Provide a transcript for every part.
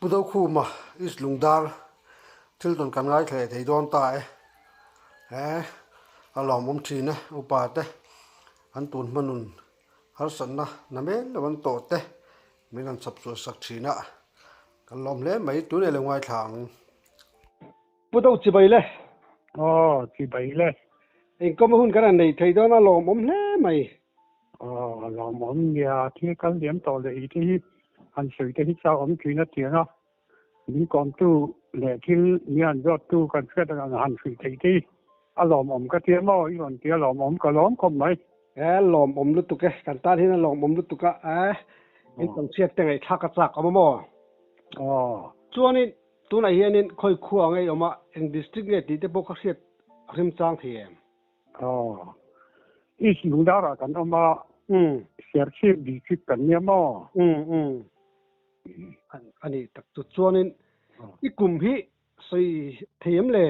Pu Dokhuma East Lungdar thil tawn kan ngaithla leh thei dawn ta e. He a lawmawm thin e upa te an tun hmanun harsatna na men lo an tawh te min han chhawp chhuah sak thin a kan lawm hle mai tunah lo ngaithla ang. Pu Do chibai le. Aw chibai le. Engkawm hun kan han nei thei dawn a lawmawm hle mai. Aw a lawmawm nia thil kal liam tawh leh i te hi han sawi te hi chau awm thin a tiang a, min kawmtu leh thil mi han zawttu kan hriat ang han hrilh theih te hi a lawmawm ka tia maw i rawn tia lawmawm ka lawm khawp mai. E lawmawm lutuk e, kan tan hian a lawmawm lutuk a, e in tam chhiat te ngaihthlak a chak awm a maw? Aw. Chuanin tunah hianin khawi khua nge i awm a, eng district nge tih te pawh ka hriat rimchang thei em? Aw. East Lungdar ah kan awm a. Umm. Serchhip district kan nia maw? Umm umm. A ni tak chu chuanin i kum hi sawi thei em le?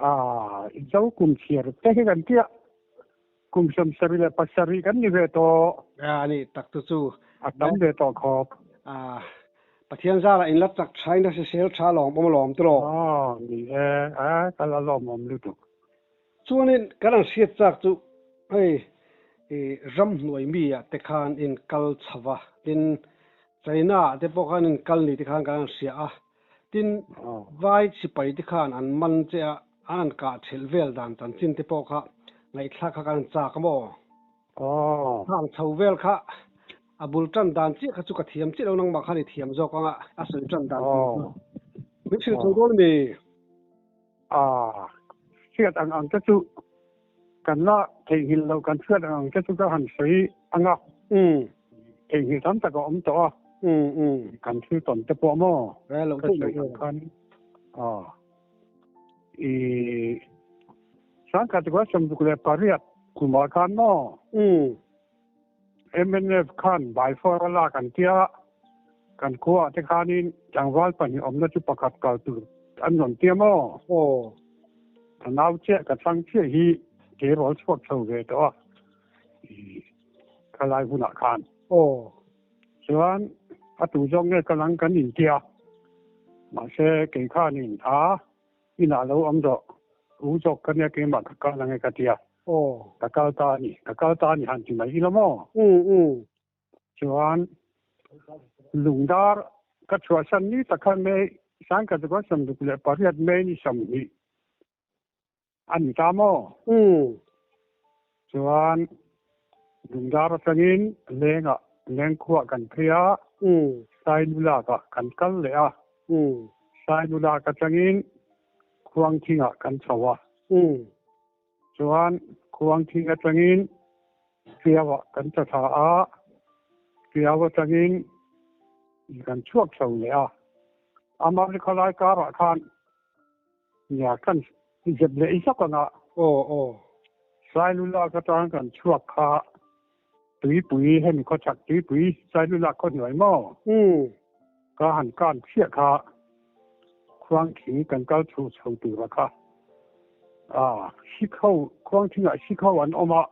Ah, zo kum chhiar te hi kan tia. Kum 77 kan ni ve tawh. A ni tak chu chu. A tam ve tawh khawp. Ah, Pathian zarah in la chak tha in a hrisel tha lawm awm alawm tiraw? Aw, ni e, a ka la lawmawm lutuk. Chuanin kan han hriat chak chu hei i ramhnuai mi ah te khan in kal chho va, tin China ah te pawh khan in kal ni te khan kan han hria a, tin vai sipai te khan an man che a, an han kah thelh vel dan chanchin te pawh kha ngaihthlak kha kan han chak a maw? Hang chho vel kha a bul tan dan chiah kha chu ka thiam chiah lo nangmah khan i thiam zawk ang a, a sawi tan dan tur chu min hrilh chho dawn a mi? A hriat ang ang te chu kan la theihnghilh loh kan hriat ang ang te chu ka han sawi ang a. Theihnghilh tam tak a awm tawh a. Kan thil tawn te pawh maw ka sawi ang khan a i sangkhat kua 68 kumah khan maw mnf khan Baifor a lak an tia, kan khuaah te khanin tlangval pahnih awmna chu pakhat kal tur an rawn tia maw? Aw. Ka nau chiah ka thlang chiah hi tleirawl chhuak chho ve tawh a, i khalai hunah khan. Aw. Chuan a tu zawk nge ka lang kan intia, mahse kei khanin a Inah lo awm rawh, u zawk ka nia keimah ka kal ange ka ti a. Aw. Ka kal ta a ni, ka kal ta a ni han ti mai ila maw? Umm umm. Chuan Lungdar ka chhuahsan ni tak khan May 1968 May ni 20 a ni ta maw? Umm. Chuan Lungdar atangin Lengah Lengkhuah kan phei a, Sainulakah kan kal leh a. Sainulak atangin Khuangthingah kan chho a. Chuan Khuangthing atangin Tiauah kan tla thla a, Tiau atangin kan chhuak chho leh a. Amah khalai karah khan Nia, kan zep leh i zawk ang a. Aw, aw. Sailulak atang kan chhuak kha tuipui hemi khawchhak tuipui Sailulak khaw hnuai maw? Umm. Ka han kan chiah kha Khuangthing kan kal chho chho tura kha. Ah, Sikh ho, Khuangthingah Sikh ho an awm a,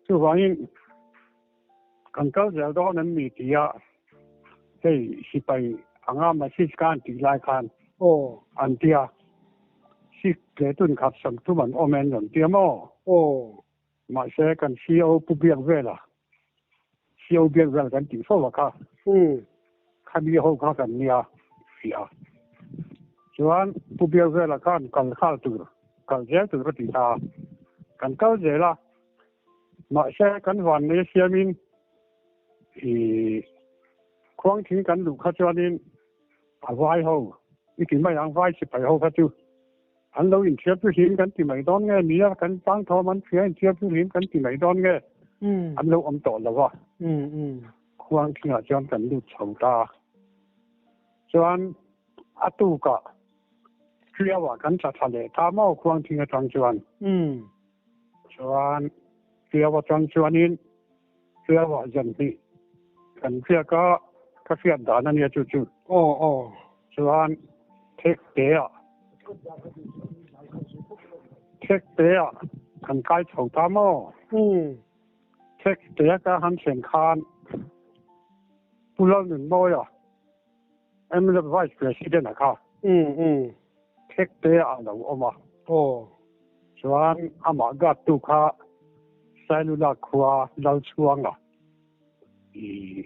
chuvangin kan kal zel dawn an ni tia hei sipai anga message ka an tih lai khan an tia sik hle tun khat 30 an awm en rawn tia maw? Mahse kan CO pu biak vela CO biak vel kan tih fo a kha khami ho kha kan nia hria chuan pu biak vela khan kal khal tur kal zel tur a ti ta kan kal zel a. Mahse kan vannei siamin i khuangthing kan luh kha chuanin a vai ho i ti mai ang vai sipai ho kha chu an lo inthiar chu hlim kan ti mai dawn nge nia kan tang thawm an hria inthiar chu hlim kan ti mai dawn nge an lo awm tawh lo a khuangthingah chuan kan lut chho ta chuan a tukah Triauah kan tla thla leh ta maw khuangthing atang chuan. Chuan Triau atang chuanin Triauah zan hnih kan hriak a, ka hriat dan a nia chu chu. Aw aw. Chuan Thekteah Thekteah kan kai chho ta maw? Thektea ka han thlen khan Pu Lalnunmawia. MLF Vice President a kha. Thekte ah a lo awm a. Chuan amah guard tu kha Sailula khua Lalchhuanga i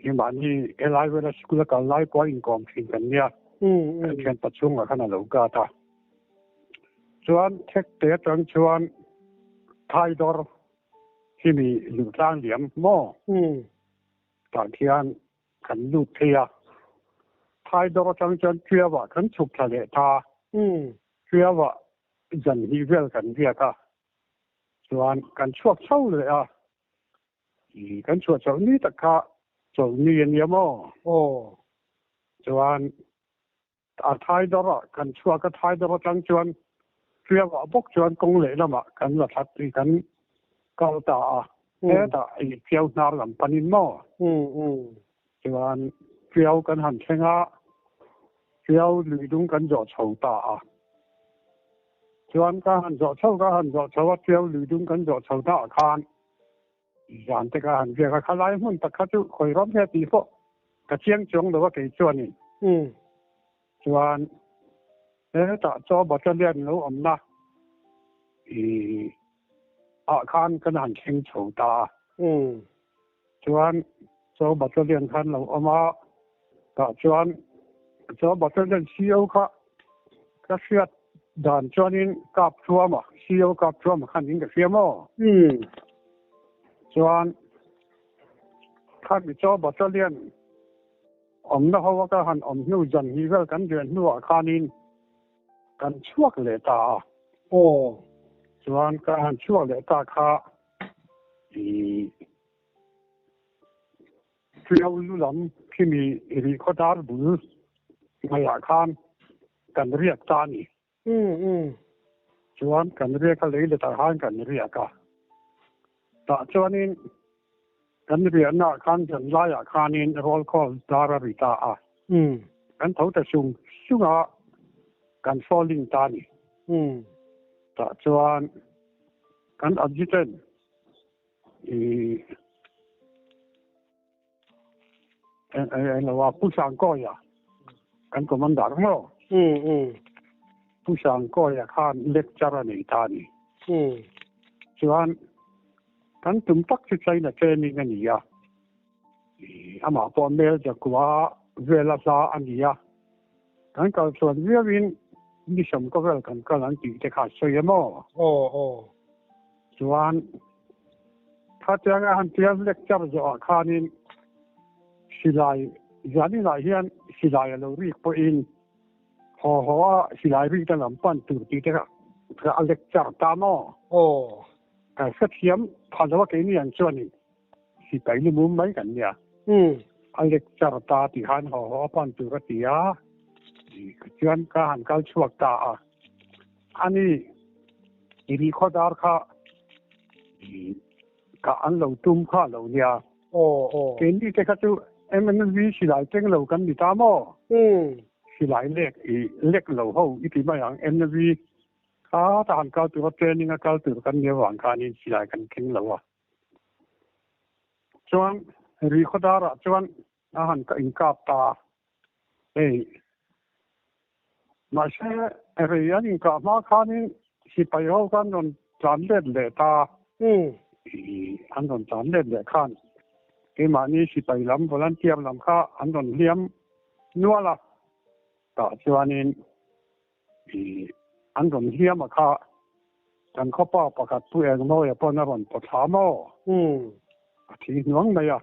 hi mahni helai vela school a kal lai pawh a inkawm thin kan nia. Kan thianpa chhungah khan a lo guard a. Chuan Thekte atang chuan Thaidawr hi mi luhtlang liam maw? Tah khian kan lut thei a. Thaidawr atang chuan Triau-ah kan chhuk thla leh ta. Triau-ah zan hnih vel kan riak a, chuan kan chhuak chho leh a. Kan chhuah chauh ni tak kha chawlhni a nia maw? Chuan a Thaidawr-ah kan chhuak a, Thaidawr atang chuan Triau-ah bawk chuan kawng lehlamah kan la thla kan kal ta a. Hetah i Triau hnar lam panin maw? Chuan Triau kan han thleng a, Triau lui dung kan zawh chho ta a. Chuan ka han zawh chho ka han zawh chho a, Triau lui dung kan zawh chho naah khan zan te ka han biak a, khalai hmun tak kha chu khawi ram he tih pawh ka chiang chuang lo a kei chuanin. Chuan hetah chaw battalion lo awmna i ah khan kan han thleng chho ta a. Chuan chaw battalion khan lo awm a, tah chuan chaw battalion CO kha ka hriat dan chuanin kap thuama, CO kap thuama khan in ka hria maw? Chuan khami chaw battalion Awmna ho a ka han awm hnu zan hnih vel kan riah hnuah khanin kan chhuak leh ta a. Aw. Chuan ka han chhuak leh ta kha i Ṭiau lu lam khimi rih khawdar bul ngaiah khan kan riak ta a ni. Chuan kan riak a lei letah khan kan riak a. Tah chuanin kan riahnaah khan zan laiah khanin roll call dar a ri ta a. Kan tho ta sung sung a, kan falling ta a ni. Tah chuan kan adjutant i Eng lo a, Pu Sangkawia kan commander maw? Pu Sangkawia khan lecture a nei ta a ni. Chuan kan tum tak chu China training a ni a, amah pawh mel jakua vela hla a ni a, kan kal chuan viauin ni sawmkaw vel kan kal an tih te kha a sawi a maw? Chuan khatianga han tia lecture zawhah khanin silai zaninah hian silai a lo rik pawhin haw haw a silai rik te lam pan tur tih te kha a lecture ta maw? Aw. Ka hrethiam pha lo a keini ang chuanin sipai lu mum mai kan nia. A lecture ta tih khan haw haw a pan tur a ti a, chuan ka han kal chhuak ta a. Ani i ri khaw dar kha ka an lo tum kha lo nia. Aw aw. Keini te kha chu MNV silai teng lo kan ni ta maw? Silai lek i lek lo ho i ti mai ang MNV kha ta han kal tur a training a kal tur kan nia vang khanin silai kan keng lo a. Chuan ri khaw darah chuan a han ka inkap ta a. Hei mahse rei an inkah hma khanin sipai ho khan rawn tlan let leh ta a. An rawn tlan let leh khan keimahni sipai lam volunteer lam kha an rawn hliam nual a. Tah chuanin an rawn hliam a kha kan khawpa pakhat Pu Engmawia pawn a rawn pawt thla maw? A thi hnuang mai a,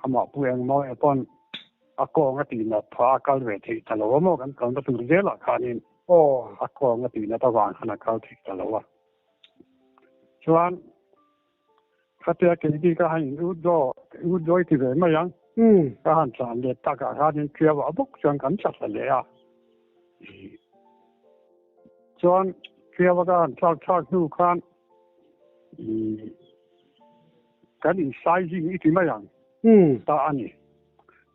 amah Pu Engmawia pawn a kawng a tihnat phah a kal ve theih ta lo a maw kan kalna tur zelah khanin a kawng a tihnat avang khan a kal theih ta lo a. Chuan khatia keini ka han in withdraw withdraw i ti ve mai ang ka han tlan let takah khanin Triau-ah bawk chuan kan tla thla leh a. Chuan Triau-a ka han thlak thlak hnu khan kan in sizing i ti mai ang ta a ni.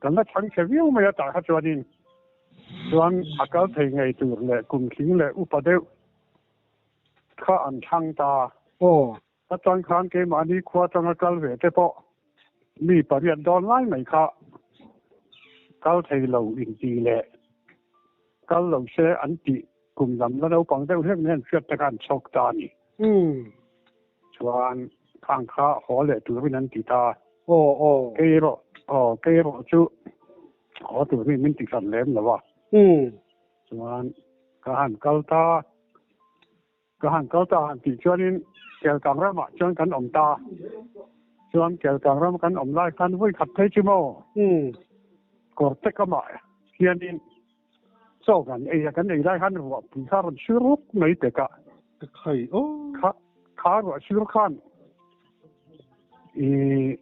Kan la chhang chhe viau mai a tah kha chuanin chuan a kal thei ngei tur leh kum tling leh upa deuh kha an thlang ta. A tang khan keimahni khua tanga kal ve te pawh mi pariat dawn lai mai kha Kal thei lo inti leh kal lo se an tih kum lam la naupang deuh hlek hian hriat te kha an chhawk ta a ni. Chuan khang kha haw leh turin an ti ta. Kei erawh aw kei erawh chu haw turin min ti hran lem lo a. Chuan ka han kal ta. Ka han kal ta han tih chuanin Kelkang ramah chuan kan awm ta. Chuan Kelkang ram kan awm lai khan vawi khat phei chu maw? Kawrte kamah hianin chaw kan ei a, kan ei lai khan ruahpui kha a rawn sur rup mai pek a. Kha kha ruah sur khan ih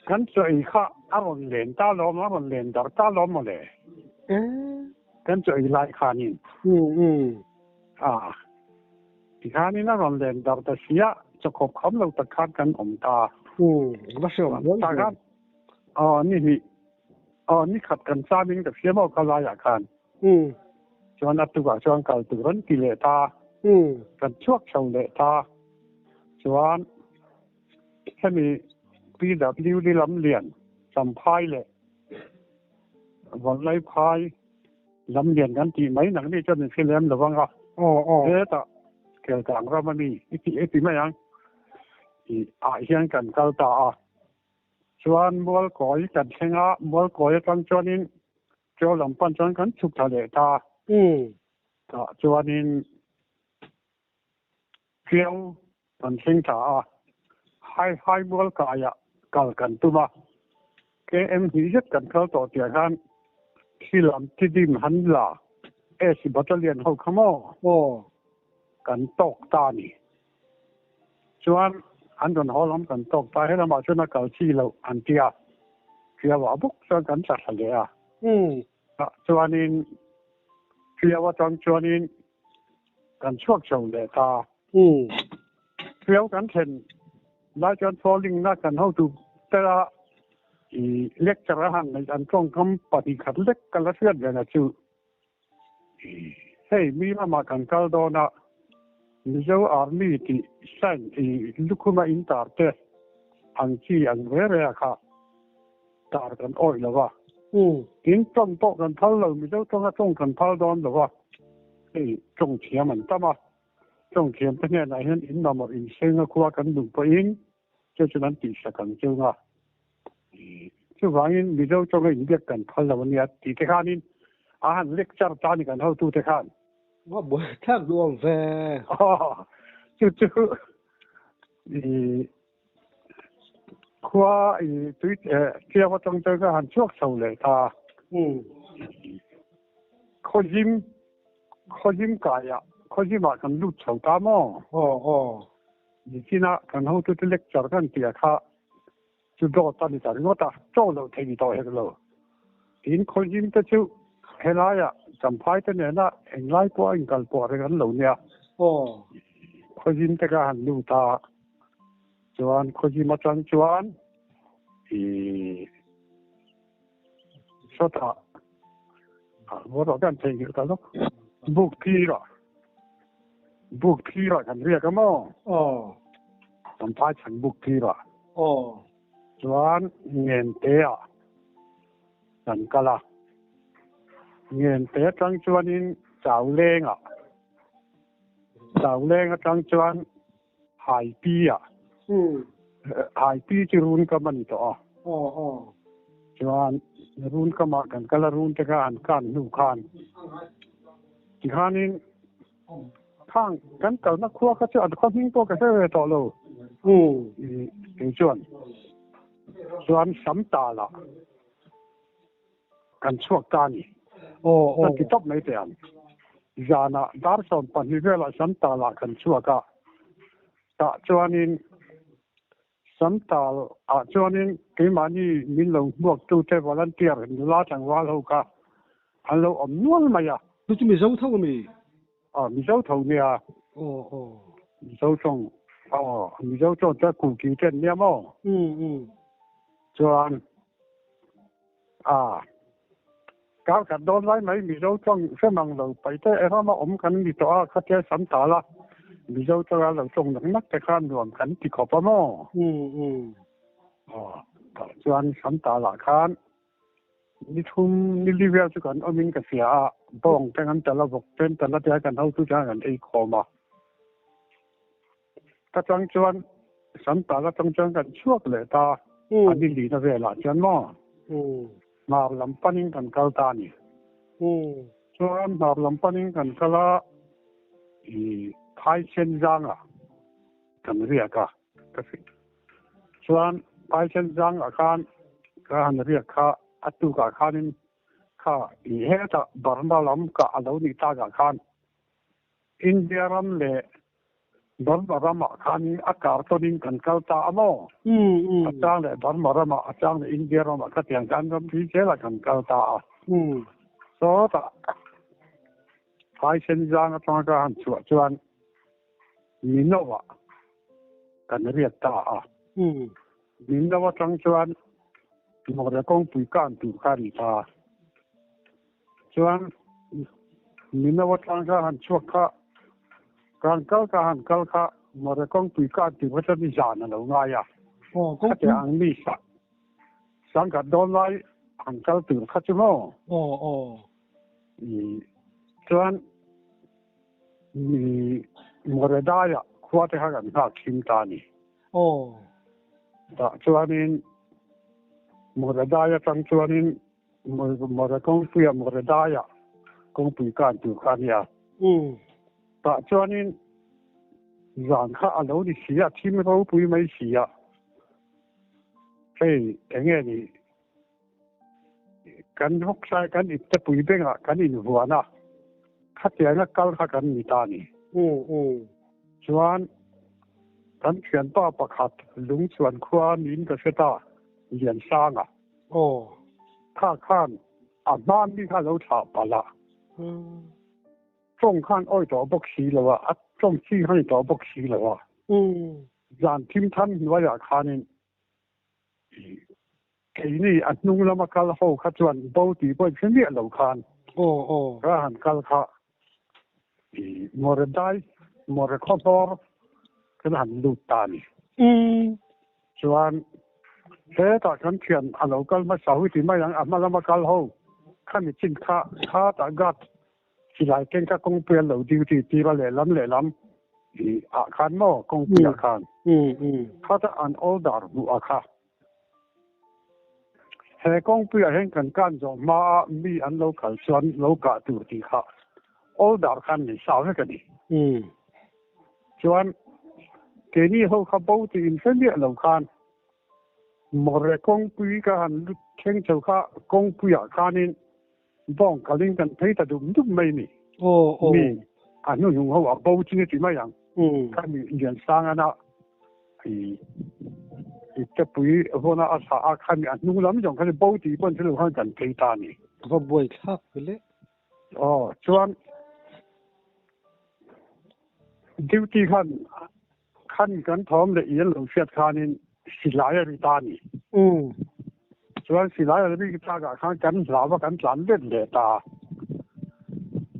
kan chaw ei kha a rawn len ta lawm, a rawn len dar ta lawm mawle. Kan chaw ei lai khanin. A, tikhanin a rawn len darh ta si a, chawkhawp kham lo tak khan kan awm ta. Umm, va hre awm zel. Tah khan, aw ni hnih, aw ni khat kan chamin ka hria maw kha laiah khan. Umm. Chuan a tukah chuan kal tur an ti leh ta. Umm. Kan chhuak chho leh ta. Chuan hemi PWD lam lian, Champhai leh Vanlaiphai, Lam lian kan tih mai nak nih chuan min hre lem lo vang a. Hetah Kelkang ram a mi i tih i ti mai ang tih ah hian kan kal ta a. Chuan Mualkawi kan thleng a, Mualkawi atang chuanin Ṭio lam pan chuan kan chhuk thla leh ta. Tah chuanin Ṭio kan thleng ta a, Hai Hai Mualkaiah kal kan tum a, KM hnih zet kan kal tawh tih ah khan khi lam Tidim han la S Battalion ho kha maw kan tawk ta a ni. Chuan an rawn haw lam kan tawk ta, helamah chuan a kal chi loh an ti a, Ṭiauah bawk chuan kan tla thla leh a. Tah chuanin Ṭiau atang chuanin kan chhuak chho leh ta. Ṭiau kan thlen lai chuan falling na kan hotu tera i lecture a han neih an tawngkam pahnih khat lek ka la hriat ve na chu hei mi lamah kan kal dawn a, Mizo Army tih sign i lukhuma in tar te ang chi ang ve ve a kha tar kan awih lo va. Tin tawng pawh kan phal lo, Mizo tawnga tawng kan phal dawn lo va, hei tawng thiam an tam a, tawng thiam te hnenah hian in mamawh insenga khua kan duh pawhin chu chuan an tihsak ang chung a. Chuvangin Mizo tawnga inbiak kan phal lo a nia tih te khanin a han lecture ta a ni kan hotute khan. Va buai thlak duh awm ve. Chu chu i Khua i tui chiang atang chuan ka han chhuak chho leh ta. Khawzim, Khawzim kaiah, Khawzimah kan lut chho ta maw? Aw, aw. Nichina kan hotute lecture kan tia kha chu dawt a ni ta ringawt a, chaw loh thei ni tawh hek lo. Tin, Khawzim te chu helaiah Champhai te nena englai pawh a inkalpawh reng an lo nia. Aw. Khawzim te kha han lut a. Chuan khawzim atang chuan i sawtah vawrh kan theihnghilh ta lawk. Buk phirah buk phirah kan riak a maw? Aw. Champhai chhan buk phirah. Aw. Chuan Ngenteah kan kal a. Ngente atang chuanin Chaulengah Chauleng atang chuan Haipi ah. Haipi chu run kam a ni tawh a. Chuan run kamah kan kal a, run te kha an kan hnu khan tikhanin khang kan kalna khua kha chu an khaw hming pawh ka hre ve tawh lo. Kei chuan chuan Samtal ah Kan chhuak ta a ni. Ka ti tawp mai teh ang. Zanah dar 12 velah Samtal-ah kan chhuak a. Tah chuanin Samtal-ah chuanin keimahni min lo hmuaktute volunteer nula tlangval ho kha an lo awm nual mai a. Chu chu Mizo tho a mi? Aw, Mizo tho nia. Aw, aw. Mizo tawng, aw, Mizo tawng chuan Kuki te an nia maw? Chuan A, kar khat dawn lai mai Mizo tawng hre mang lo paite rama awm kan ni tawh a, khatia sam tal a, Mizo tawnga lo tawng nak nak te khan nuam kan ti khawp a maw? Aw, tah chuan sam talah khan Ni thum ni li vel chu kan awmin ka hria a, bawng te kan talh a, vawk te an talh a tia kan hotu te khan kan ei khawm a. Ka chang chuan Santal atang chuan kan chhuak leh ta a ni lina velah chuan maw hnar lam panin kan kal ta a ni. Chuan hnar lam panin kan kal a, i Phaisen zanga kan riak a. Ka hrilh. Chuan Phaisen zangah khan ka han riak kha a tukah khanin kha i hetah Burma lam kah a lo nih takah khan India ram leh Burma ramah khanin a kar tawnin kan kal ta a maw? A chang leh Burma ramah, a chang leh India ramah khatiang khan ram ri zelah kan kal ta a. Sawtah Phaisen zang atanga ka han chhuah chuan Mino-ah kan riat ta a. Mino atang chuan Mawria kawngpui kan tur kha a ni ta. Chuan Mino atang kha han chhuak kha, kan kal ka han kal kha Mawria kawngpui kan tur kha chuan zan a lo ngai a. Khatiang ang mi sangkhat dawn lai han kal tur kha chu maw? Chuan Moredai-ah khua te kha kan nghak thim ta a ni. Tah chuanin Moredai atang chuanin More kawngpuia Moredai-ah kawngpui kan tur kha a nia. Tah chuanin zan kha a lo ni si a, thim ropui mai si a. Hei enge ni Kan vawksa kan iptepui bengah kan invuan a, khatianga kal kha kan ni ta a ni. Chuan kan thianpa pakhat Lungchuan khua niin ka hre ta, Liansanga. Kha khan a hma mi kha lo thlah palh a. Tawng khan awi tawh bawk si lo a, a tawng chi kha ni tawh bawk si lo a. Zan thimtham hnuaiah khanin Keini a hnung lama kal ho kha chuan bo tih pawh in hre miah lo khan ka han kal kha i Mawre dai, Mawre khaw hlawr kan han lut ta a ni. Chuan hetah kan thian a lo kal hmasa hui ti mai ang, a hma lama kal ho khami chin kha khatah guard Silai keng kha kawngpui an lo duty tir a lehlam lehlam i ah khan maw kawngpui ah khan khata an order hmuh a kha he kawngpui ah hian kan kan zawh hma a mi an lo kal chuan lo kah tur tih kha order khan nei sa vek a ni. Chuan keini ho kha bo tih in hre miah lo khan Mawre kawngpui ka han lut thleng chho kha kawngpui ah khanin Bawng kalin kan phei ta dum dum mai ni. Mi a hnuhnung ho a bo chu ni ti mai ang. Kha mi Liansang ana i i tepui vawna a thlah a kha mi a hnung lam zawng kha ni bo tih pawn thil khan kan phei ta ni. Va buai thlak ve le. Aw chuan duty khan Khan kan thawm leh i an lo hriat khanin silai a ri ta a ni. Chuan silai a ri takah khan kan hlau a, kan tlan let leh ta.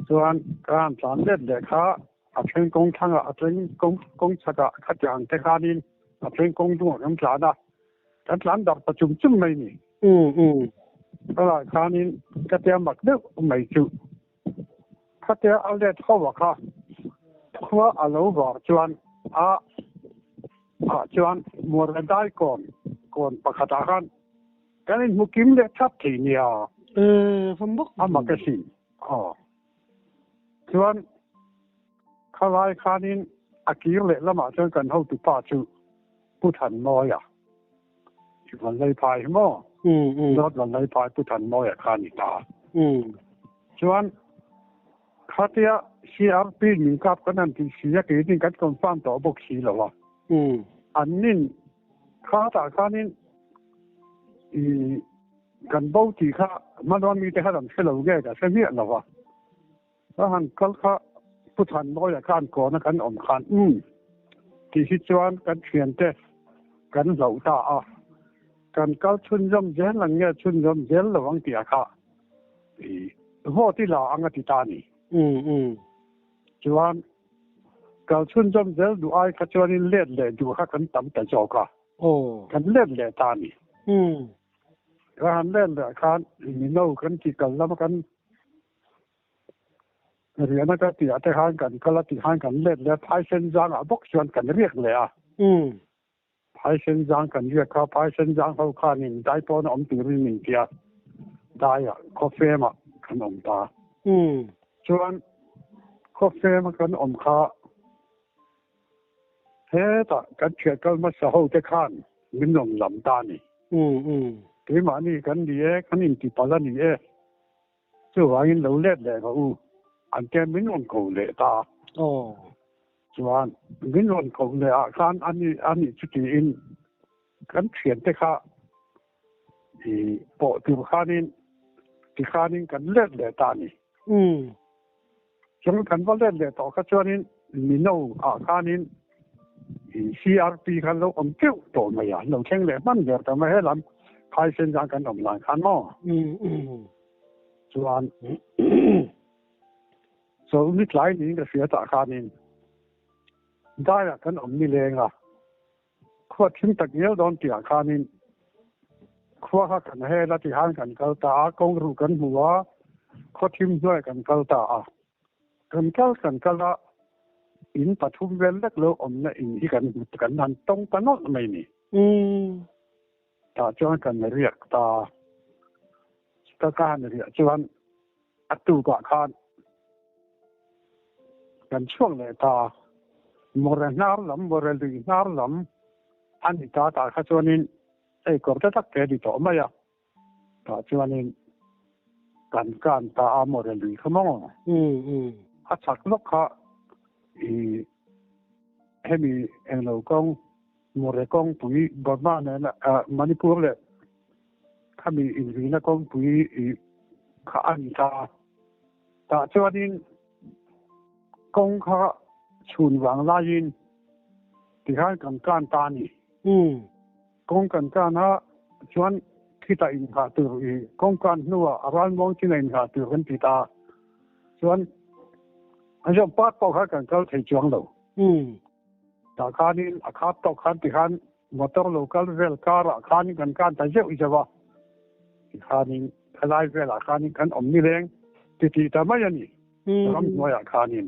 Chuan ka han tlan let leh kha a then kawng thlangah, a then kawng chhakah khatiang te khanin a then kawng dungah kan tlan a, kan tlan darh ta chum chum mai ni. Tunah khanin ka tia mak deuh mai chu. Khatia a let ho a kha khua a lo var chuan a ah chuan Muarla dai kawn kawn pakhat ah khan kan inhmu kim leh thap thei nia. A mak asin. Aw. Chuan khalai khanin a kir leh lamah chuan kan hotupa chu Pu Thanmawia Vanlaiphai hi maw? North Vanlaiphai Pu Thanmawia kha a ni ta. Chuan khatia CRP min kap kan han tih si a keinin kan confirm tawh bawk si lo a. An nin khatah khanin i kan bo tih kha hmanrua mite khan an hre lo nge ka hre miah lo a. Ka han kal kha Pu Thanmawia khan kawna kan awm khan umm tih hi chuan kan thiante kan hlauh ta a, kan kal chhunzawm zel ang nge chhunzawm zel lo ang tih a kha i vote i la ang a ti ta a ni. Chuan kal chhunzawm zel duh ai kha chuanin let leh duh kha kan tam ta zawk a, kan let leh ta a ni. Ka han len leh khan mino kan ti kal lama kan riahna ka tih ah te khan kan kal a tih khan kan let leh a, phaisen zang ah bawk chuan kan riak leh a. Phaisen zang kan riak kha phaisen zang ho khanin dai pawn a awm turin min ti a, daiah khawfem ah kan awm ta. Chuan khawfem a kan awm kha Hetah kan thian kal hmasa ho te khan min rawn lam ta a ni. Keimahni kan ni e, kan intipalh a ni e. Chuvangin lo let leh rawh u, an te min rawn ko leh ta. Chuan min rawn ko leh ah khan a ni a nih chu tiin kan thiante kha i pawh tur khanin tikhanin kan let leh ta a ni. Chuan kan va let leh tawh kha chuanin Mino ah khanin CRP kha lo awm teuh tawh mai a, lo thleng leh hman ber tawh mai helam phaisen zang kan awm lai khan maw? Chuan chawlhni tlai niin ka hria tah khanin daiah kan awm nileng a, khua thim tak ngial dawn tihah khanin khua kha kan hel a tihan kan kal ta a, kawng ruh kan hmu a, khaw thim hnuaiah kan kal ta a. Kan kal kan kal a, in pathum vel lek lo awmna in hi kan hmu kan han tawng ta nawlh mai ni. Tah chuan kan riak ta. Chuta ka han riah chuan a tukah khan kan chhuak leh ta. Mawre hnar lam, mawre lui hnar lam a ni ta tah kha chuanin hei kawr te tak te a ni tawh mai a. Tah chuanin kan kan ta a mawre lui kha maw? A chak lawk kha i hemi englo kawng Mawre kawngpui Burma nena Manipur leh khami inrina kawngpui kha a ni ta. Tah chuanin kawng kha chhun vang laiin tikhan kan kan ta a ni. Kawng kan kan a chuan khitah inghah tur i kawng kan hnuah a ralmuang chin a inghah tur kan ti ta. Chuan an zawm part pawh kha kan kal thei chuang lo. Tah khanin a khap tawk khan tikhan motor lo kal vel karah khanin kan kan ta zeuh zeuh a, tikhanin khalai velah khanin kan awm ni leng titih ta mai a ni ramhnuaiah khanin.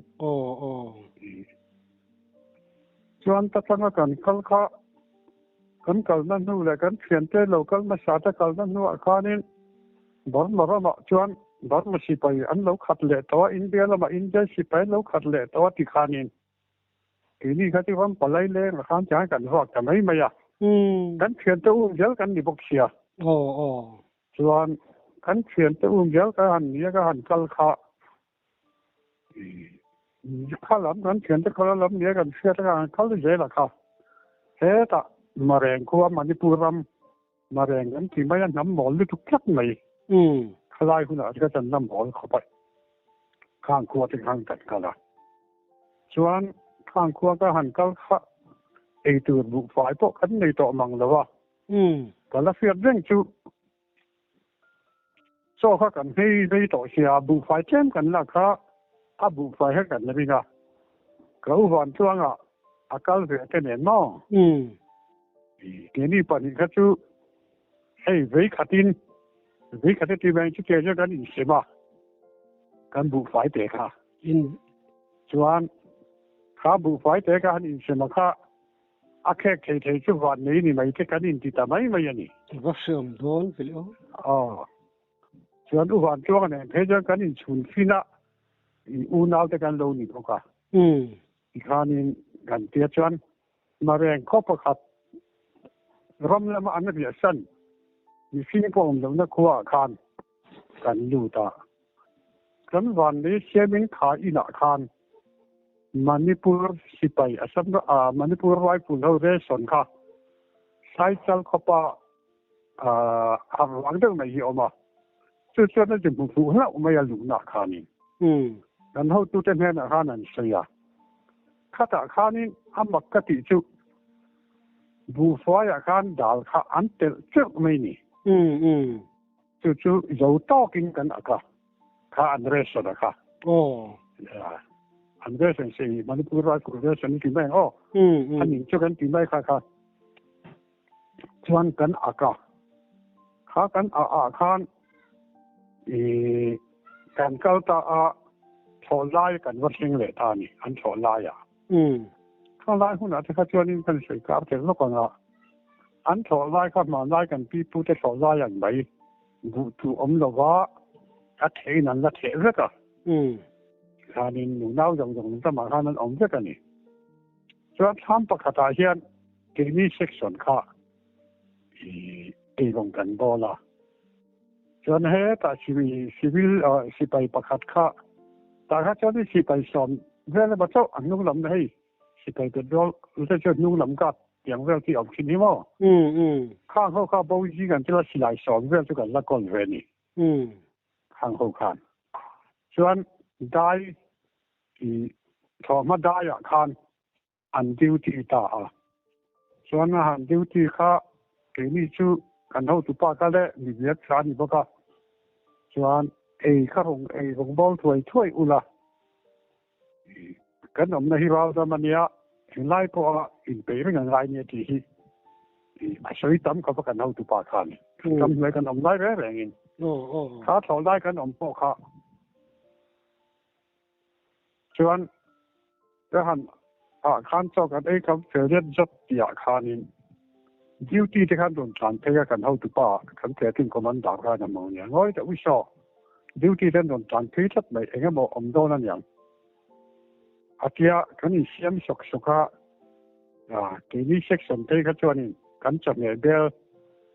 Chuan ta tanga kan kal kha kan kalna hnu leh kan thiante lo kal hmasa te kalna hnuah khanin Burma ramah chuan Burma sipai an lo khat leh tawh a, India lamah India sipai an lo khat leh tawh a tikhanin Keini kha chu ram palai leng a khan tiang kan vak ta mai mai a. Kan thiante um zel kan ni bawk sia. Chuan kan thiante um zel ka han nia ka han kal kha kha lam kan thiante kha lam nia kan hriat a ka han kal zel a kha. Hetah Mareng khua Manipur ram Mareng kan ti mai a hnam mawl lutuk tlat mai. Khalai hunah ka chan lam mawl khawp a khang khua te khan kan kal a. Chuan khang khua ka han kal kha ei tur buhfai pawh kan nei tawh mang lo a. Ka la hriat reng chu chaw kha kan hei rei tawh sia buhfai tlem kan lak kha a buhfai kha kan ring a. Ka u van chuangah a kal ve te nen maw? Keini pahnih kha chu hei vei khatin vei khat ti mai chu ke chu kan insem a kan buhfai te kha chuan kha buhfai te kha han insem a kha a khek thei thei chu van nei ni mai te kan inti ta mai mai a ni. Va hriam dawn ve le aw. Chuan u van tluang nen phei chuan kan inchhun fin a in unau te kan lo ni bawk a. Tikhanin kan tia chuan Mareng khaw pakhat ram lama an riahsan mihring pawh awm lohna khuaah khan kan lut a. Kan vanlei siamin kha inah khan Manipur sipai Assam Manipur Rifle ho ration kha Saichal khawpa harh vang deuh mai hi a awm a. Chu chuan a ti hmu fuh hlauh mai a luhnaah khanin kan hotute hnenah khan an sawi a. Khatah khanin a mak ka tih chu buhfaiah khan dal kha an telh teuh mai ni. Chu chu zo tawkin kan ak a, kha an ration a kha. An ration sei Manipur Rifle ration i ti mai ang aw. A ning chu kan ti mai kha kha. Chuan kan ak a. Kha kan ah ah khan i kan kal ta a thlawh lai kan va thleng leh ta a ni, an thlawh laiah. Kha lai hunah te kha chuanin kan sawi kar tel lawk ang a, an thlawh lai kha hmanlai kan pi pute thlawh lai ang mai duh tu awm lova a thehin an la theh vek a. Tikhanin nunau zawng zawng ramah khan an awm vek a ni. Chuan thlam pakhatah hian keini section kha i eivawng kan bawl a. Chuan hetah civil sipai pakhat kha tah kha chuan sipai sawm vel emaw chauh a hnung lam hei sipai petrol te chu hnung lam kap tiang vel khi a awm thin hi maw? Khang ho kha bo zing an tila silai sawm vel chu kan la kawl ve a ni. Khang ho khan chuan dai i thawhhma daiah khan an duty ta a. Chuan a han duty kha keini chu kan hotupa kha leh mi biak tha a ni bawk a. Chuan ei kha rawn ei rawn bawl thuai thuai ula, kan awmna hi raldam a nia, englai pawha inpeih reng a ngai nia tih hi a sawi tam khawp a kan hotupa khan. Kan hnuai kan awm lai reng rengin kha thlawh lai kan awm pawh kha Chuan ka han ah khan chaw kan ei kham fel zet zet tihah khanin duty te khan rawn tlan phei a kan hotupa kan platoon commander khan a hmu nia ngawi deuh saw duty te an rawn tlan phei tlat mai eng emaw awm dawn aniang a tia kan insiam sawk sawk a keini section phei kha chuanin kan chawhmeh bel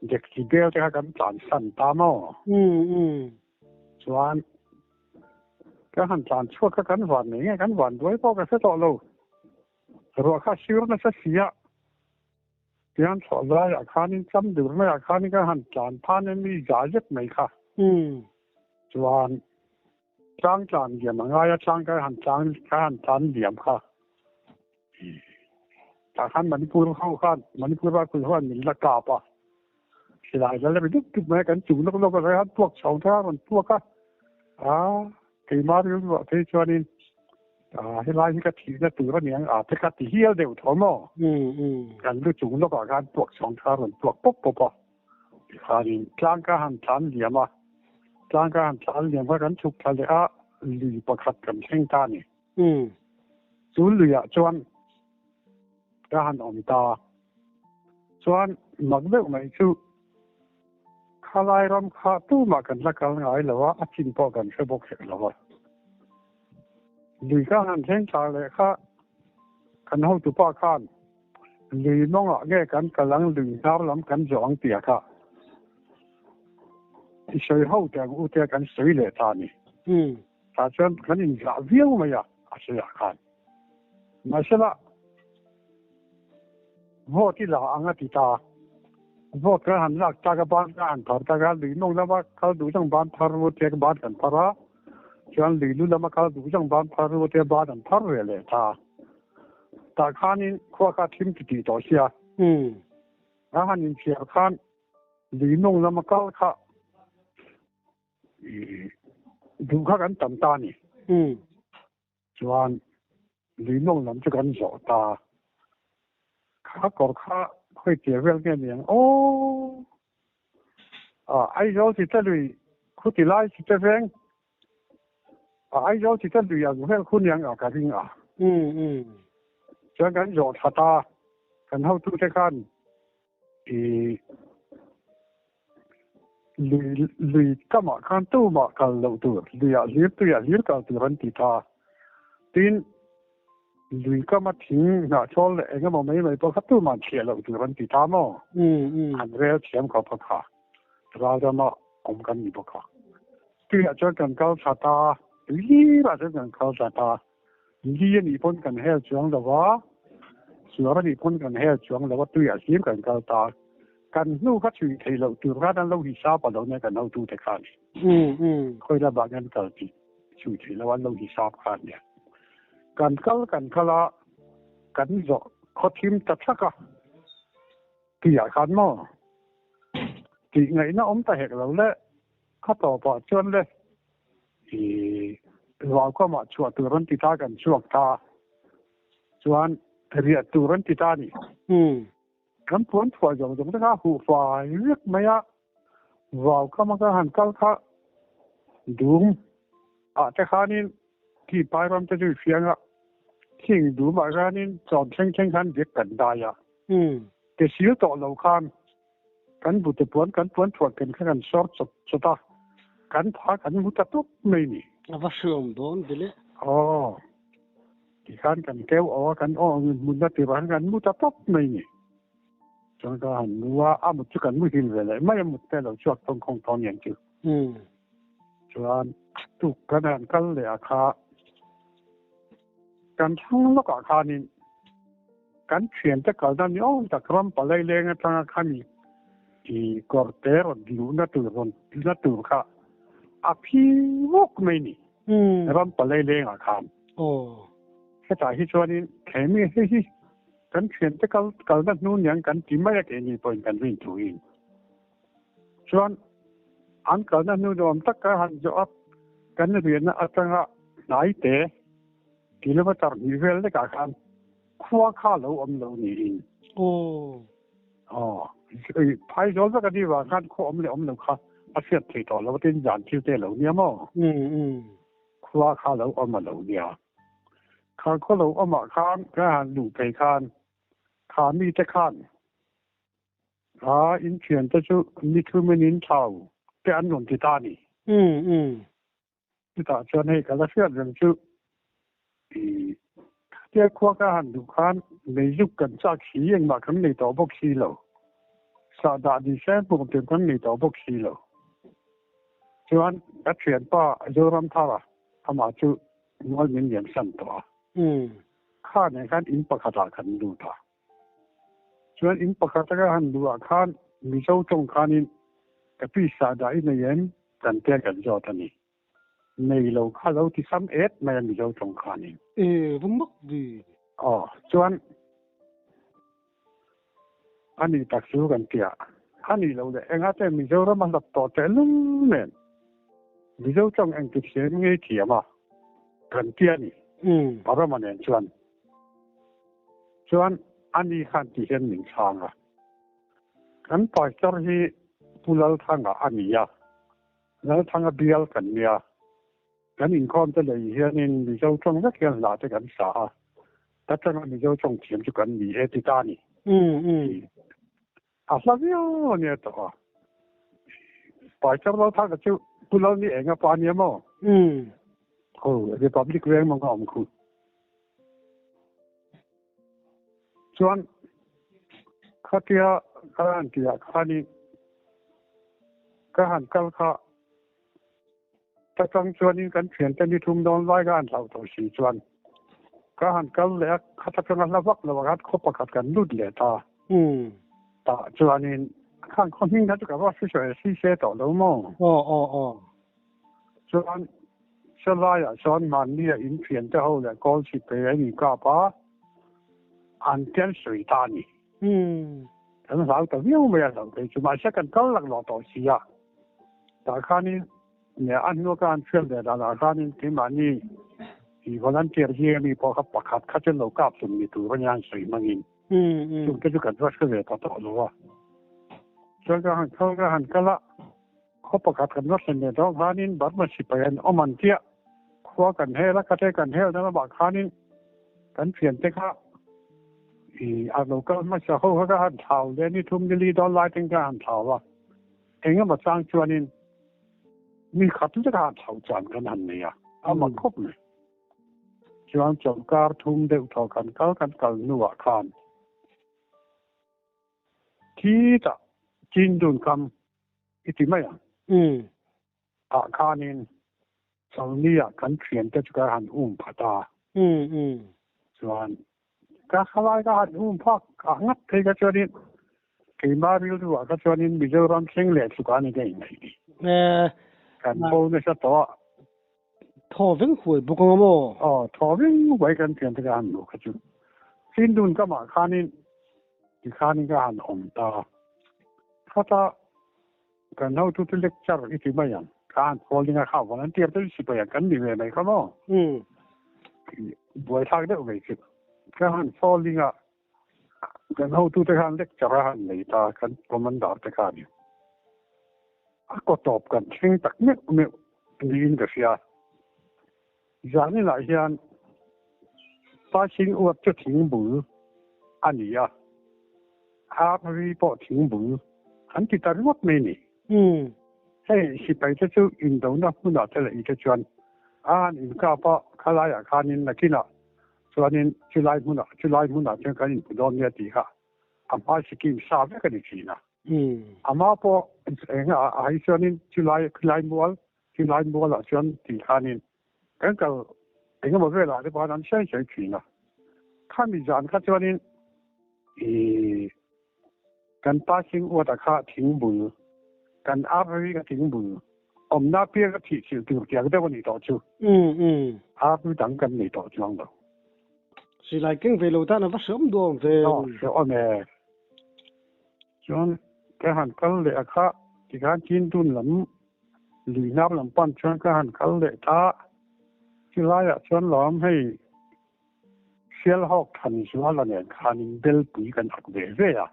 dekchi bel te kha kan tlan san ta maw Chuan ka han tlan chhuak kha kan van nei nge kan van duai pawh ka hre tawh lo. Ruah kha sir nasa si a, tihian thlawh laiah khanin cham dur maiah khanin ka han tlan phan em i za zet mai kha. Chuan tlang tlan liam a ngai a, tlang ka han tlang ka han tlan liam kha. Tah khan Manipur ho khan Manipur ralpui ho khan min la kap a, silai la lem dup dup mai a, kan chung lawk lawk a raihan puak chho thar a rawn puak a, a keimah rilruah phei chuanin a helai hi ka thihna tur a ni ang a te kha ti hial deuh tho maw? Kan lu chung lawkah khan puak chho thar a rawn puak pawp pawp a, tikhanin tlang ka han tlan liam a, tlang ka han tlan liam kha kan chhuk thla leh a, lui pakhat kan thleng ta a ni. Chu luiah chuan ka han awm ta. Chuan mak deuh mai chu khalai ram kha tumah kan la kal ngai lo a, a chin pawh kan hre bawk hek lo a. Lui ka han thleng thla leh kha kan hotupa khan lui mawngah nge kan kal ang lui hnar lam kan zawh ang tia kha i sawi ho teh ang u tia kan sawi leh ta a ni. Tah chuan kan inzah viau mai a, a sawiah khan. Mahsela, vote i la ang a ti ta. Vote kan han lak tak a, ban kan han phar tak a, lui mawng lama kal duh zawng ban phar ru tia ka ban kan phar a, chuan lui lu lama kal duh zawng ban phar ru tia ban an phar ve leh ta. Tah khanin khua kha thim ti tih tawh sia. A han inchhiar khan lui mawng lama kal kha Duh kha kan tam ta a ni. Chuan lui mawng lam chu kan zawh ta. Kha kawr kha khawi tir vel nge ni ang aw. Aizawl chi te lui khu ti lai chi te veng Aizawl chi te lui ang vel khu niang a ka ring a. Chuan kan zawh thla ta. Kan hotute khan I lui lui kamah khan tumah kal loh tur, luiah hlir tuiah hlir kal tur an ti ta. Tin, lui kama thing hnahchawl leh eng emaw mai mai pawh kha tumah chhiah loh tur an ti ta maw? An rel thiam khawp a kha. Ral rama awm kan ni bawk a. Tuiah chuan kan kal thla ta, tui hlirah chuan kan kal thla ta. Li a nih pawn kan hel chuang lo a, suar a nih pawn kan hel chuang lo a, tuiah hlir kan kal ta. Kan hnu kha chhui theih loh tur khan an lo hisap a lo nia kan hotute khan. Khawi lamah kan kal tih chhui theih loh an lo hisap kha a nia. Kan kal kan kal a, kan zawh khaw thim ta thak a, tuiah khan maw tih ngaihna awm ta hek lo le, kha tawpah chuan le I vaukamah chhuah tur an ti ta kan chhuak ta chuan riah tur an ti ta a ni. Kan puan thuah zawng zawng te kha huh fai vek mai a. Vau kama ka han kal kha dum ah te khanin ki pai ram te chu fianga khing dum ah khanin chawn thleng thleng khan biak kan dai a. Te sil tawh lo khan kan bute puan kan puan thuah ken kha kan sawr chawt chawt a, kan pha kan mu ta tawp mai ni. A va hriawm dawn bile. Aw, tikhan kan keu aw a, kan aw angin hmunna tir ah khan kan mu ta tawp mai ni. Chuan ka han mu a, a mut chu kan muhil ve leh mai a, mut te lo chhuak thawng khawng tawng niang chu. Chuan tuk kan han kal leh a kha kan thlang lawkah khanin kan thiante kalna ni awm tak ram palai leng atanga khami i kawrte rawn luhna tur rawn na tur kha a phi vawk mai ni ram palai lengah khan. Hetah hi chuanin he mi hei hi kan thiante kal kalna hnu niang kan ti mai a keini pawhin kan rin thuin. Chuan an kalna hnu nuam tak ka han zawh a, kan riahna atanga hnai te kilometer hnih vel lekah khan khua kha lo awm lo niin. Aw. Phaizawl vek a nih vang khan khua awm leh awm lo kha a hriat theih tawh lo a tin zan thil te lo nia maw? Khua kha lo awm a lo nia. Kha khaw lo awmah khan ka han luh phei khan kha mite khan A in thiante chu ni thumin in thau te an rawn ti ta a ni. Chutah chuan hei ka la hriat reng chu i khatia khua ka han duh khan meizuk kan chak si engmah kan nei tawh bawk si lo. Sahdah ni se hmuh tur kan nei tawh bawk si lo. Chuan ka thianpa Zoramthara amah chu mual min lian san tawh a. Kha nen khan in pakhatah kan lut a. Chuan in pakhat aka han luh ah khan Mizo tawng khanin ka pi sahdah i nei em kan tia kan zawt a ni. Nei lo kha lo ti sam et mai a Mizo tawng khanin. E va mak vi. Aw chuan a ni tak chu kan tia. A nih loh leh engah te Mizoram a hlap tawh tehlul nen Mizo tawng engti thiam ngei thiam a kan tia ni. Parama nen chuan. Chuan ani khan ti hian min chhang a, kan pastor hi Pu Lalthanga a ni a, Lalthanga bial kan nia, kan inkhawm te lei hianin Mizo tawng vek hian hla te kan sa a, ta tanga Mizo tawng thiam chu kan ni e ti ta a ni. A hla viau a nia tawh a. Pastor Lalthanga chu Pu Lalni enga pa nia maw? Aw, Republic veng mawng a awm khu. Chuan khatia ka han tihah khanin ka han kal kha ta tang chuanin kan thiante ni thum dawn lai ka han hlauh tawh si chuan ka han kal leh a, khata tanga hla vak lo ah khan khaw pakhat kan lut leh ta. Tah chuanin khan khaw hming kha chu ka va hre sawi si se tawh lo maw? Aw aw aw. Chuan Shalai-ah chuan mahnia in thiante ho leh kawl chhipei an inkap a, an tian sawi ta a ni. Kan hlau ta viau mai a hlauh phei chu, mahse kan kal laklawh tawh si a. Tah khanin nge a hnua ka han hriat ve danah khanin keimahni i volunteer hi ami pawh kha pakhat kha chu lo kap tum ni tur a nia an sawi hmangin. Chungte chu kan va hre ve ta tawh lo a. Chuan ka han kal ka han kal a. Khaw pakhat kan va thlen leh dawn khanin Burma sipai an awm an tia, khua kan hel a, khate kan hel na lamah khanin kan thiante kha i a lo kal hmasa ho kha ka han thlau leh ni thum ni li dawn lai ten ka han thlau a, eng emaw chang chuanin mi khat lek a han thlau chuan kan han nei a, a mak khawp mai. Chuan chawlhkar thum deuh thaw kan kal kan kal hnuah khan khitah Chindun kam i ti mai ang. Ah khanin Chawlhnia kan thiante chu ka han um pha ta. Chuan ka khalai ka han um phak a ngat phei kha chuanin keima rilru ah kha chuanin Mizoram thleng leh tluk a ni ka inneih ni. Kan bo nasa tawh a. Thaw veng huai bawk ang a maw? Aw, thaw veng huai kan thiante ka han hmuh kha chu. Chindun kamah khanin tikhanin ka han awm ta. Khata kan hotu chu lecture i ti mai ang. Ka han call ding a kha volunteer te chu sipai ang kan ni ve mai kha maw? Buaithlak deuh mai chu. Ka han call ding a kan hotu te khan lecture a han nei ta kan commander te khanin. A kaw tawp kan thleng tak meuh meuh niin ka hria. Zaninah hian Passing uap chu thingbul a ni a, RV pawh thingbul an ti ta ringawt mai a ni. Hei sipaite chu indona hmunah te leh ite chuan a han inkap a, khalaiah khanin nakinah chuanin chulai hmunah chulai hmunah chuan kan inhmu dawn nia tih kha a hma scheme sa vek a ni thin a. Amah pawh eng ah hi chuanin chulai khilai mual chulai mualah chuan tih khanin kan kal engemaw velah te pawh an sawi sawi thin a. Khami zan kha chuanin ih kan passing uata kha thingbul kan RV ka thingbul awmna pianga thih chilh tur tiang deuh a nih tawh chu. RV dang kan nei tawh chuang lo. Silai keng ve lo tan a va hreawm duam ve. Aw hreawm e. Chuan ka han kal leh a kha tikhan Chindun lam lui hnap lam pan chuan ka han kal leh ta. Chulaiah chuan lawm hei Sialhawk Thanzuala nen khanin belpui kan ak ve ve a.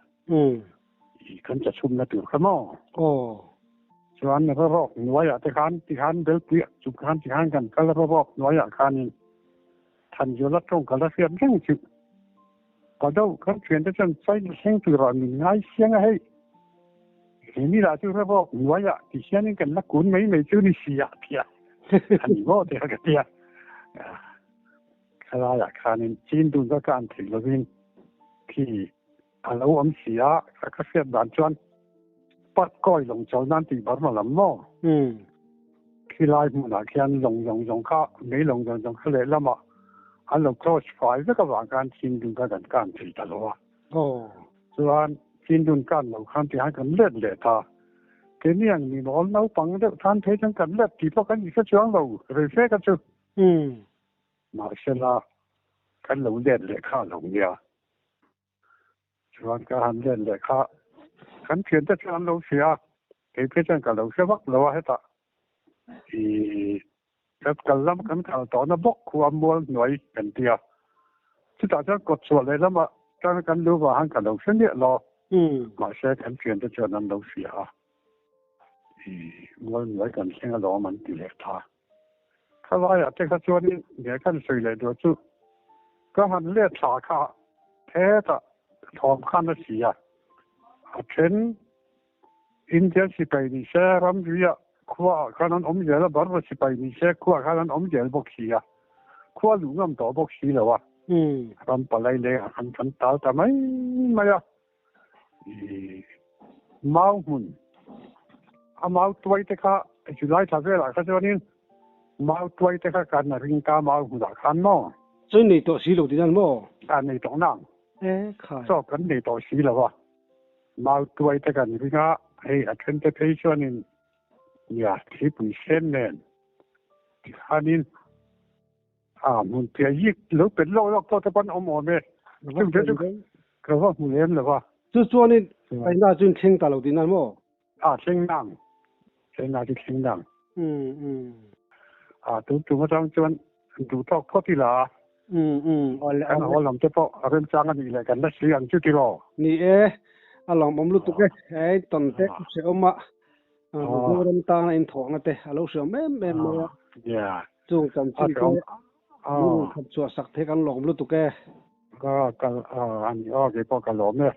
I kan chachhumna tur kha maw? Aw. Chuan rawrawk hnuaiah te khan tikhan belpui ak chung khan tikhan kan kal a rawrawk hnuaiah khanin Thanzuala tawng ka la hriat reng chu. Ka do kan thiante chuan China thleng turah min ngai siang a hei. He ni lah chu rawrawk hnuaiah ti hianin kan la kun mai mai chu ni si ah tia a ni maw tia ka tia. Khalaiah khanin chin dun ka kan thei lovin khi a lo awm si a, ka hriat dan chuan pat kawi lawng chawl nan tih Burma lam maw? Khilai hmunah khian lawng zawng zawng kha, mei lawng zawng zawng kha lehlamah an lo cross fai vek avang khan Chindun kha kan kan thei ta lo a. Chuan Chindun kan lo khan tihian kan let leh ta. Keini ang mi mawl naupang deuh tan phei chuan kan let tih pawh kan inhre chuang lo rei fe kha chu. Mahsela kan lo let leh kha a lo nia. Chuan ka han let leh kha kan thiante chuan an lo hria a, kei phei chuan ka lo hre vak lo a hetah ih kan kal lam kan kal tawhna bawk khu a mual hnuai kan ti a, chutah chuan kawt chhuah leh lamah chuan kan lu vang han ka lo hre miah lo, mahse kan thiante chuan an lo hria a, ih mual hnuai kan thleng alawm an ti leh ta. Khalaiah te kha chuanin nge kan sawi leh duh chu ka han let thla kha hetah thawm khan a si a, a then India sipai ni se ramriah khuaah khan an awm zel a, Burma sipai ni se khuaah khan an awm zel bawk si a, khua luh ngam tawh bawk si lo a, ram palai lengah khan kan tal ta mai mai a. Mau hmun a mau tuai te kha July thla velah kha chuanin mau tuai te kha kan ring ta mau hmunah khan maw? Chuan nei tawh si lo tih nan maw? A nei tawh nang. E khai. Chaw kan nei tawh si lo a. Mau tuai te kan ring a, hei a then te phei chuanin nia thipui sen nen tikhanin A hmun piah yik lo pet lawk lawk tawh te pawn awm awm e. Chung te chu ka va hmu lem lo va. Chu chuanin China chu in thleng ta lo tih nan maw? A thleng nang. China chu thleng nang. A tun tum atang chuan duh tawk phawt ila a. Kan haw lam te pawh a remchang a nih leh kan la sui ang chu tiraw? Ni e, a lawmawm lutuk e. Hei tawn te hrehawm a. Mizoram tana inthawhna te a lo hriam em em mai a. Chung chanchin te min rawn khat chhuah sak thei kan lawm lutuk e. Ka kal a ni aw kei pawh ka lawm e.